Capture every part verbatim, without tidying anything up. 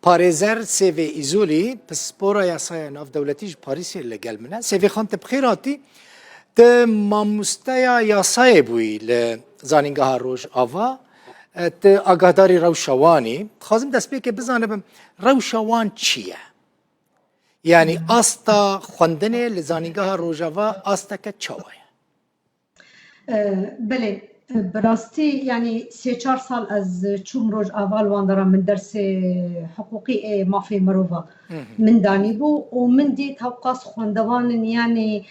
Parêzer Sêvê Îzolî, pispora yasaya navdewletî ji Parîsê li gel min e. Sêvê Xan, te bi xêr hatî. Ti mamosteya yasayê bûyî li Zanîngeha Rojava. E, ti agahdarî rewşa wan î. Dixwazim destpêkê bizanibim, rewşa wan çi ye? Yanî asta xwendinê li Zanîngeha Rojava asteke çawa ye? E, belê, e, bi rastî, yanî sê çar sal ez çûm Rojava, li wan dera min dersê hiqûqî ê mafê mirova Hı hı. min danîbû û min dît hewqas xwendevan in, yanî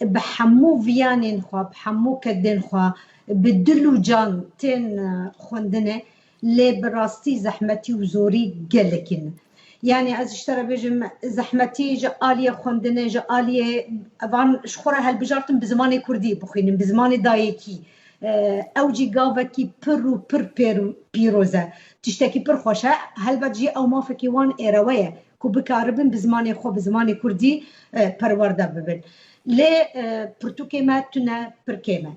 bi hemû viyanên xwe, bi hemû kedên xwe, bi dil û can tên, e, xwendinê, lê bi rastî zehmetî û zorî gelekî ne. Yanî ez ji te re bêjim, zehmetî ji aliyê xwendinê, ji aliyê van ji xwe re hilbijartin bi zimanê kurdî bixwînin, bi zimanê dayikî. E, ew jî gavekî pir û pir pêr-, pîroz e. Tiştekî pir xweş e. Helbet jî ew mafekî wan êrewe ye ku bikaribin bi zimanê xwe, bi zimanê kurdî, e, perwerde bibin. Lê, e, pirtûkê me tune pir kêm e.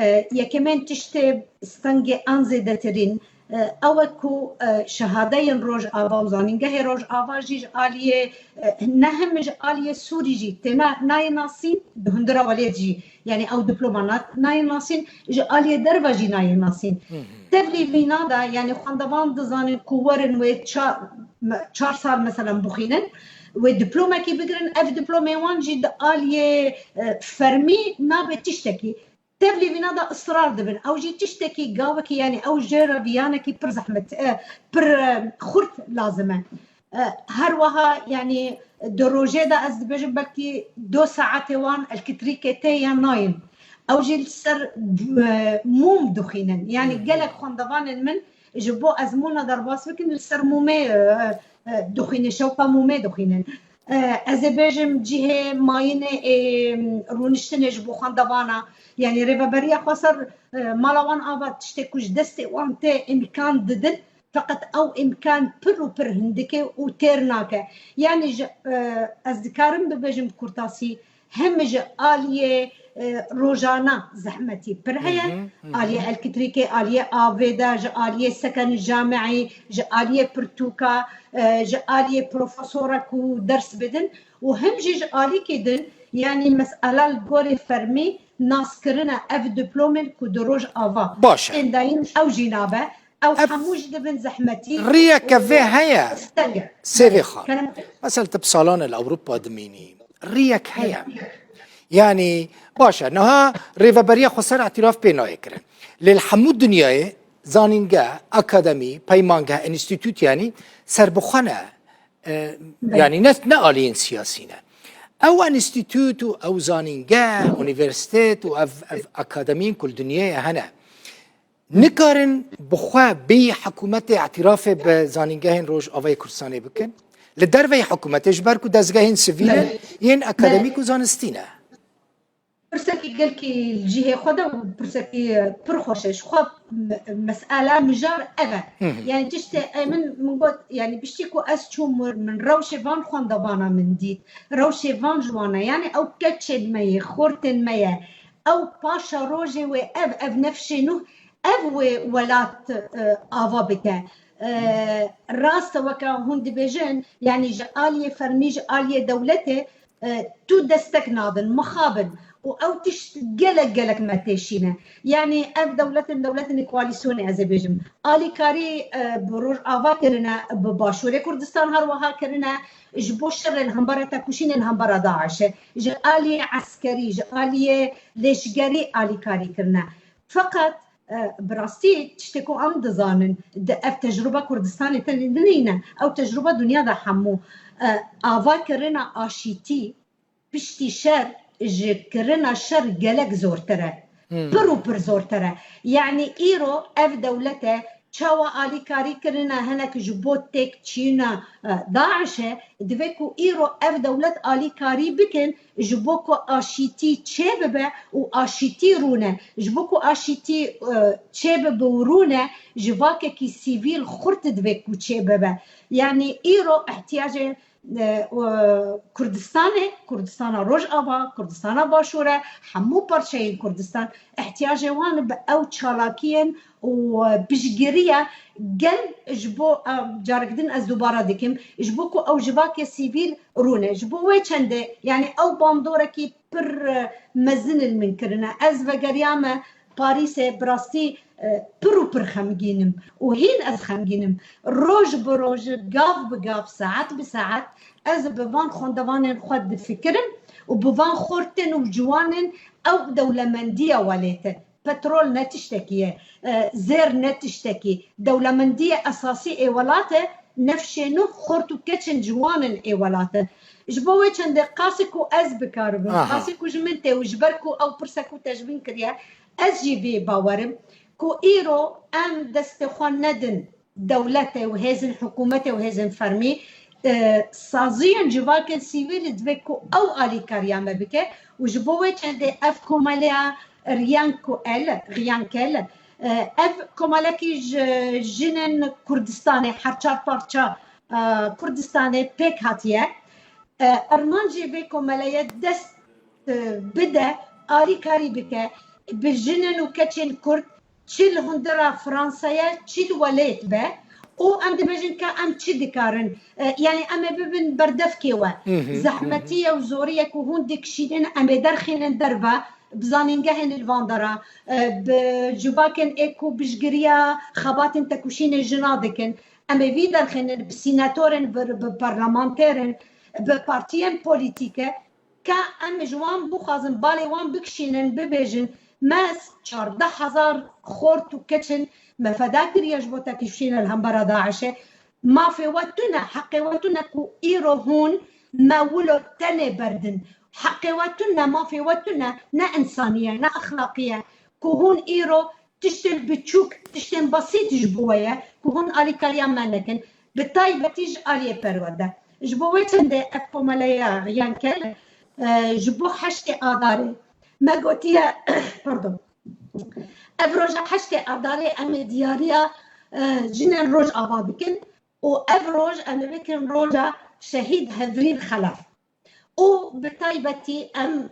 E, yekemên tiştê stengê an zêdetirîn, e, ew e ku, e, şehadeyên Rojava û zanîngehê Rojava jî ji aliyê, e, ne him ji aliyê Sûrî jî têne nayê nasîn, di hundir ewelê jî, yanî ew diploma na-, nayê nasîn, ji aliyê derve jî nayê nasîn. Hı hı. Tevlî vîna de, yanî xwendevan dizanin ku werin wê ça-, me-, çar sal, meselen, bixwînin, wê diplomekî bigirin, ev diplomê wan jî di aliyê, e, fermî nabe tiştekî. Tevlî vîna de israr dibin. Ew jî tiştekî gavekî, yanî ew jê re viyanekî pir zehmet, e, pir, e, xurt lazim e. E, her wiha, yanî di rojê de ez dibêjim belkî du saetê wan elektrîkê tê ya nayên. Ew jî li ser, e, mûm dixwînin. Yanî Hı hı. gelek xwendevanên min ji bo ezmûna derbas bikin li ser mûmê, e, e, dixwînin, şewqa mûmê dixwînin. E, ez ê bêjim cihê mayînê ê rûniştinê ji bo xwendevana, yanî Rêveberiya Xweser, e, mala wan ava tiştê ku ji destê wan tê îmkan didin, feqet ew îmkan pir û pir hindik e û têr nake. Yanî ji, e, ez dikarim bibêjim bi kurtasî, him ji aliyê, e, rojana zehmetî pir Hı heye, hı, hı hı. aliyê elektrîkê, aliyê avê de, ji aliyê seken cameî, ji aliyê pirtûka, e, ji aliyê profesora ku ders bidin û him jî ji alîkê din, yanî mesela li gorî fermî naskirine ev diplomên ku di Rojava Baş e. tên dayîn ew jî nabe. Ew Ev hemû jî dibin zehmetî riyeke vê û heye. steng e. Sêvê Xan. Kerem. Mesela tu bi salan e li Ewropa dimînî. Riyek heye. Yanî, baş e. Niha Rêveberiya Xweser îtiraf pê nayê kirin. Lê li hemû dinyayê zanînge, akademî, peymangeh, înstîtût, yanî serbixwe ne. E, Belê. yanî ne, ne aliyên siyasî ne. Ew înstîtût û ew zanînge, unîversîtet û ev, ev akademiyên ku li dinyayê hene. Nikarin bi xwe bêyî hikûmetê îtirafê bi zanîngehên Rojavayê Kurdistanê bikin? Li derveyî hikûmetê, ji ber ku dezgehên sivîl in, Belê. yên akademîk Belê. û zanistî ne. Pirsekî gelkî li cihê xwe de û pirsekî pir xweş e. Ji xwe me-, mesela mijar ev e. Hı hı. Yani tiştê, e, min, min got, yani piştî ku ez çûm wir, min rewşê van xwendevana min dît. Rewşê van ji wan e. Yani ew keçên me yê, xortên me ye. Ew paşa rojê wê ev, ev nefşê nû ev wê welat, e, ava bike. E, rast e, weke hûn dibêjin, yanî ji aliyê fermî, ji aliyê dewletê, e, tu destek nadin, mixabin. Û ew tişt gelek, gelek me têşîne. Yanî ev dewletin, dewletin koalîsyonê ez ê bêjim. Alîkarî, e, bi Rojava kirine, bi Başûrê Kurdistan her wiha kirine, ji bo şerên hembera tekoşînên hembera DAIŞê. Ji aliyê eskerî, ji aliyê lêşgerî alîkarî kirine. Feqet E, bi rastî tiştê ku em dizanin, di ev tecrûba Kurdistanê tenê din nîne, ew tecrûba dinya de hemû, e, avakirina aşîtî piştî şer ji kirina şer gelek zortir e. Hmm. Pir û pir zortir e. Yanî îro ev dewlete çawa alîkarî kirine hinek ji bo têkçîna, e, DAIŞê, divê ku îro ev dewlet alîkarî bikin, ji bo ku aşîtî çêbibe û aşîtî rûne, ji bo ku aşîtî, e, çêbibe û rûne, civakekî sivîl xurt divê ku çêbibe. Yanî îro ihtiyacê e, û Kurdistanê, Kurdistana Rojava, Kurdistana Başûr e, hemû parçeyên Kurdistan ihtiyacê wan bi ew çalakiyên û piştgiriya gel ji bo, e, carek din ez dubara dikim, ji bo ku ew civakê sivîl rûne. Ji bo wê çendê, yanî ew bandorekî pir, e, mezin li min kirine. Ez vegeriyame Parîsê, bi rastî, e, pir û pir xemgîn im û hîn ez xemgîn im. Roj bi roj, gav bi gav, saet bi saet ez bi van xwendevanên xwe difikirim û bi van xortên û ciwanên ew dewlemendiya welêt e. Petrol ne tiştekî ye, e, zêr ne tiştekî. Dewlemendiya esasî ê welat e, nefşên û xort û keçên ciwanên ê welat e. Ji bo wê çendê qasî ku ez bikaribim, Aha. qasî ku ji min tê û ji ber ku ew pirse ku te ji min kiriye, ez jî vê bawerim ku îro em destê xwe nedin dewletê û hêzên hikûmetê û hêzên fermî, e, saziyên civakên sivîl divê ku ew alîkariya me bike û ji bo wê çendê ev komeleya Riyankel, Riyankel, e, ev komelekî ji jinên Kurdistanê, her çar parça, e, Kurdistanê pêk hatiye. E, Erman jî vê komeleye dest, e, bide, alîkarî bike, bi jinên û keçên Kurd, çi li hundira Fransayê, çi li welêt be, û em dibêjin ka em çi dikarin. E, yanî em ê bibin berdevkê we. Hı hı, hı hı. Zehmetî ye û zorî ye ku hûn dikişînin, em ê derxînin derve, bi zanîngehên li van dera, e, bi civakên ê ku piştgiriya xebatên tekoşînê jina dikin. Em ê vî derxînin bi sînetorên, bi, bi parlamenterên, bi partiyên polîtîke, ka em ji wan bixwazin, balê wan bikişînin, bibêjin, me çardeh hezar xort û keç in me feda kiriye ji bo tekoşînê li hembera DAIŞê. Mafê we tune, heqê we tune ku îro hûn me wilo tenê berdin. Heqê we tune, mafê we tune, ne însanî ye, ne exlaqî ye ku hûn îro tiştên biçûk, tiştên besît ji bo we ye ku hûn alîkariya me nekin, bi taybetî ji aliyê perwerde. Ji bo wê çendê ev komeleya Riyankel, e, ji bo heştê Adarê me gotiye, pardon, ev roja heştê Adarê em ê diyariya, e, jinên Rojava bikin û ev roj em ê bikin roja Şehîd Hevrîn Xelef. Û bi taybetî em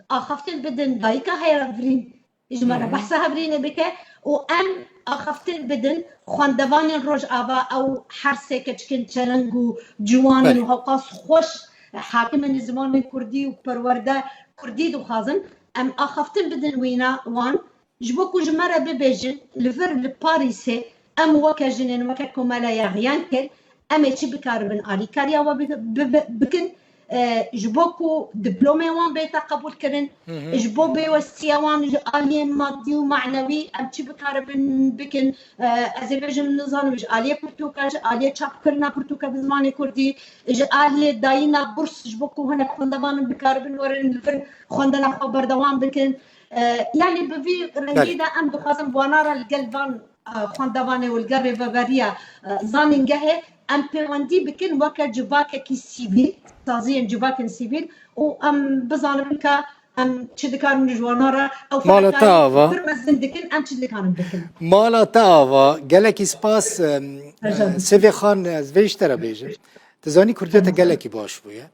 axaftin bidin dayika Hevrîn, ji me re Hı hı. behsa Hevrînê bike û em axaftin bidin xwendevanên Rojava, ew her sê keçikên çereng û ciwan in Belê. û hewqas xweş hakim in zimanên kurdî û perwerde kurdî dixwazin. Em axaftin bidin wîna wan. Ji bo ku ji me re bibêjin, li vir li Parîsê em weke jinên, weke komeleya Riyankel, em ê çi bikaribin alîkariya we bi-, bi-, bi-, bikin, e, ji bo ku diplomê wan bête qebûlkirin, Hı hı. ji bo pêwestiya wan ji aliyê madî û manewî em çi bikaribin bikin. E, ez ê bêjim, nizanim, ji aliyê pirtûka, ji aliyê çapkirina pirtûka bi zimanê kurdî, ji aliyê dayîna burs, ji bo ku hinek xwendevanin bikaribin werin li vir xwendina xwe berdewam bikin. E, yanî bi vî rengî Belê. de em dixwazin bi wana re li gel van, e, xwendevanê û li gel rêveberiya, e, zanîngehê em pêwendî bikin weke civakekî sivîl, saziyên civakên sivîl û em bizanibin ka em çi dikarin ji wana re ew Mala te fedakarî ava. pir mezin dikin, em çi dikarin bikin. Mala te ava, gelekî spas, em, Rica ederim. Sêvê Xan, ez vê ji te re bêjim. Tu zanî Kurdiya te Tamam. gelekî baş bûye.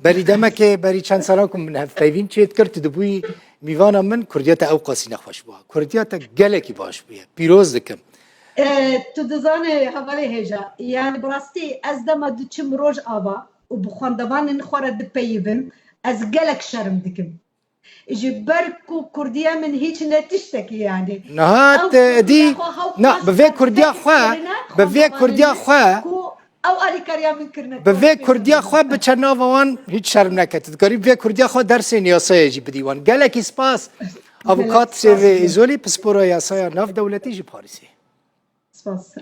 Berî demekê, berî çend salan ku min hevpeyvîn çêdikir, tu dibûyî mîvana min, Kurdiya te ew qasî nexweş bû. Kurdiya te gelekî baş bûye. Pîroz dikim. E, tu dizanî hevalê hêja. Yani bi rastî ez dema diçim Rojava û bi xwendevanên xwe re dipeyivim, ez gelek şerm dikim. Ji ber ku Kurdiya min hîç ne tiştekî yani. Niha Ew te Kurdiya dî, xwe hewqas na, bi vê Kurdiya xwe, kirine, bi vê xwendevanên Kurdiya min xwe, ku Ew alîkariya min kirine. Bi vê Kurdiya xwe biçe nava wan, hîç şerm neke. Tu dikarî bi vê Kurdiya xwe dersên yasayê jî bidî wan. Gelekî spas. Gelek Avukat spas. Sêvê Îzolî, pispora yasaya navdewletî ji Parîsê. Spas.